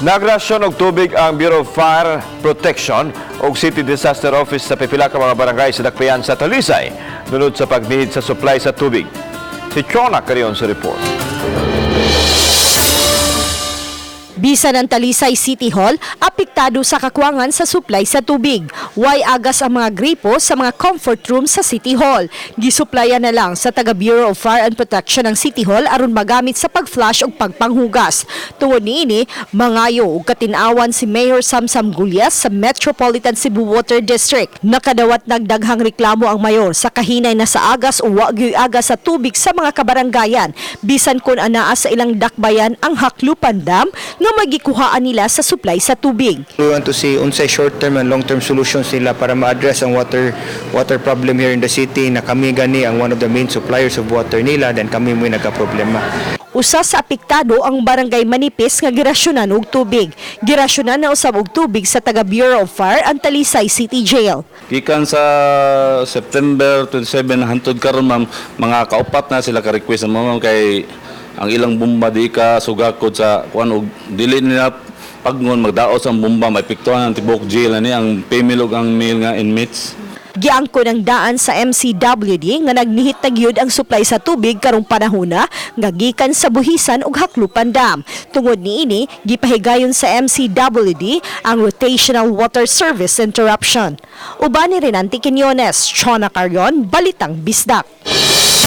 Nagrasyon og tubig ang Bureau of Fire Protection ug City Disaster Office sa pipila ka mga barangay sa dakpayan sa Talisay nunod sa pagnihit sa supply sa tubig. Si Chona Carion sa report. Bisan ang Talisay City Hall, apektado sa kakwangan sa supply sa tubig. Way agas ang mga gripo sa mga comfort room sa City Hall. Gisuplayan na lang sa taga Bureau of Fire and Protection ng City Hall aron magamit sa pag-flush ug pagpanghugas. Tungod niini, mangayo og katinawan si Mayor Samsam Gullas sa Metropolitan Cebu Water District. Nakadawat nagdaghang reklamo ang mayor sa kahinay na sa agas o wa gyoy agas sa tubig sa mga kabaranggayan, bisan kung anaa sa ilang dakbayan ang Jaclupan Dam nga magikuhaan nila sa supply sa tubig. We want to see unsay short-term and long-term solutions nila para ma-address ang water water problem here in the city na kami gani ang one of the main suppliers of water nila, then kami mo nagka-problema. Usa sa apektado ang Barangay Manipis nga girasyonan og tubig. Girasyonan na usab og tubig sa taga Bureau of Fire ang Talisay City Jail. Gikan sa September 27 hantod karon, ma'am, mga kaupat na sila ka-request sa ma'am kay ang ilang bomba di ka sugakod sa kuan og dili nila pagngon magdaos ang bomba, maepektuhan ang tibuok jail ani, ang female ug ang male nga inmates. Giangkon ang daan sa MCWD nga nagnihit na gyud ang supply sa tubig karong panahona nga gikan sa Buhisan ug Jaclupan Dam. Tungod niini, gipahigayon sa MCWD ang rotational water service interruption. Uban ni Renante Quiñones, Chona Carion, Balitang Bisdak.